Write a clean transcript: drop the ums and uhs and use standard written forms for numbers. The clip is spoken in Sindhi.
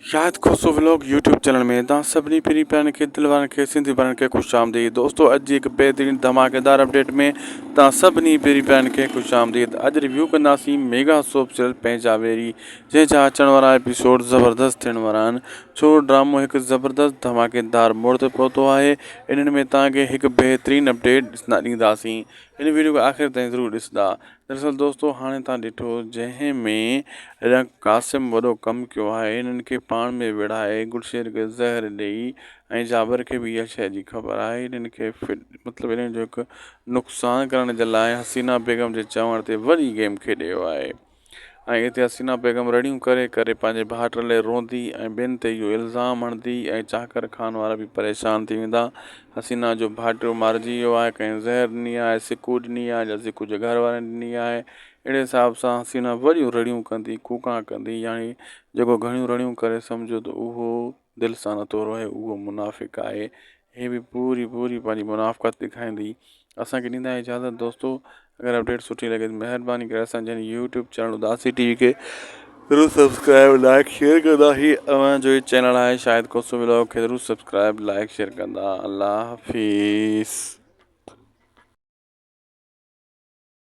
Shahid Khoso vlog YouTube channel ۾ توهان سڀني پرين پيارن کي دل وارن کي سنڌي ڀائرن کي خوش آمديد دوستو اڄ جي هڪ بهترين ڌماڪيدار اپڊيٽ ۾ توهان سڀني پرين پيارن کي خوش آمديد اڄ ريويو ڪنداسين ميگا سوپ سيريل پنهنجا ويري جنهن جا اچڻ وارا ايپيسوڊ زبردست ٿيڻ وارا آهن ڇو ڊرامو هڪ زبردست ڌماڪيدار موڙ تي پهتو آهي انهن ۾ توهان کي هڪ بهترين اپڊيٽ ڏسندا ڏينداسين هن ويڊيو کي آخر تائين ضرور ڏسندا دراصل دوستو هاڻي توهان ڏٺو جنهن ۾ هيڏانهن قاسم وڏو ڪم ڪيو آهي هنن کي پاڻ ۾ وڙهائي گلشير کي زهر ڏئي ۽ جابر کي به اها شيء جي خبر آهي هنن کي مطلب هنن جو هڪ نقصان ڪرڻ جي لاء حسينا بيگم جي چوڻ تي وڏي گيم کيڏيو آهي ۽ اتي حسينا بيگم رڙيون ڪري ڪري پنهنجي ڀائٽ لئي روئندي ۽ ٻين تي اهو الزام هڻندي ۽ چاڪر خان وارا به پريشان ٿي ويندا. حسينا جو ڀائٽيو مارجي ويو آهي، ڪنهن زهر ڏني آهي، سڪو ڏني آهي يا سڪو جي گهر وارن ڏني آهي. اهڙي حساب سان حسينا وڏيون رڙيون ڪندي، ڪوڪان ڪندي يعني جيڪو گهڻيون رڙيون ڪري سمجهو ته اهو دل سان نٿو روئي اهو منافق آهي. هي به پوري پوري پنهنجي منافقت ڏيکاريندي. اسان کي ڏيندا اجازت دوستو اگر اپڊيٽ سٺي لڳي ته مهرباني ڪري اسان جي يوٽيوب چينل اداسي ٽي وي کي ضرور سبسڪرائب لائڪ شيئر ڪندا هي اوهان جو هي چينل آهي شاهد کوسو ولاگ کي ضرور سبسڪرائب لائڪ شيئر ڪندا الله حافظ.